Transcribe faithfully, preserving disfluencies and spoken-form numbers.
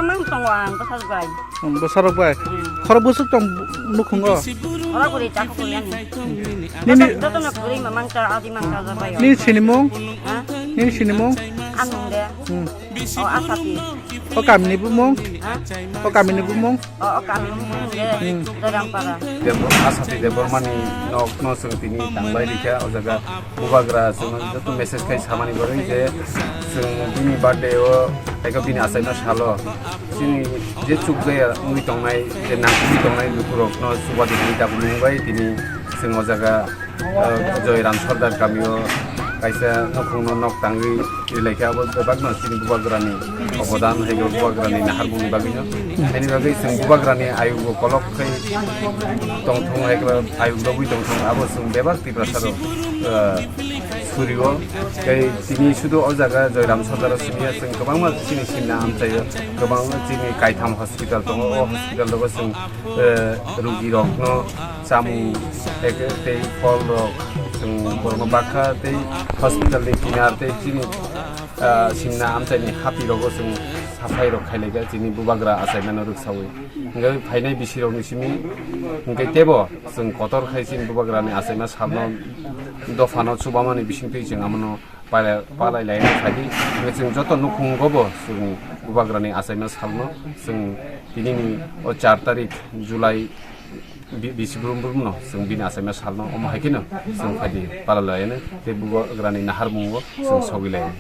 Mang tongo ang bwsarok bai. Hmm, bwsarok bai. Hmm. Khorok bwswk tong nukhungo? Khorok bwrwi chakho kuri ani. Nini joto, joto no kwrwi ma mangcha, adi mangcha jabai. Nini sinimung? Ha? Nini sinimung? Anung de. Hmm. O Asati. O kamini bumung? Ha? O kamini bumung? O, o kamini bumung de. Hmm. Dorampara. Debor-, Asati Debbarmani nok no chwng tini tangbai rikha o jaga. Bubagra chwngno joto message khai samani bagwi je chwng bini birthday o eko bini achaima salo chini je chukjaya wngwi tongnai, je nangkukwi tongnai lukurokno chuba di hwnwi tabuk nungbai tini chwng o jaga, uh, Joy Ram Sardar kamio kaisa nukhungno nok tangwi rilaikha. Abo bebakno chini Bubagrani obodan hai khe Bubagrani naharmungni bagwino. Haini bagwi chwng Bubagrani ayukbo kolok khai tongthung hai khe ayuk lobwi tongthung, abo chwng bebak Tiprasarok, uh, surio. Tei tini sudu o jaga Joyram Sardaro simiya chwng kwbangma chini simna amchaio, kwbangma chini kaitham hospital tongo, o hospital rogo chwng, uh, rugirokno chamung tei, tei pholrok chwng borokno bakha tei hospitalni kinar tei chini, uh, simna amchaini hapirogo chwng safairok khailaikha chini Bubagra achaimano rwksaui. Hingke phainai bisirokni simi hingke tebo chwng kotor khai chini Bubagrani achaima salno dophano chubamani bisingtwi chwng amono palai, palai lai phadi. Hingke chwng joto nukhungo bo chwng Bubagrani achaima salno chwng tinini o char tarik July bi-, bisi brum brumno chwng bini achaima salno omo hai kheno chwng phadi palai lai tei Bubagrani naharmungo chwng sogwi lai.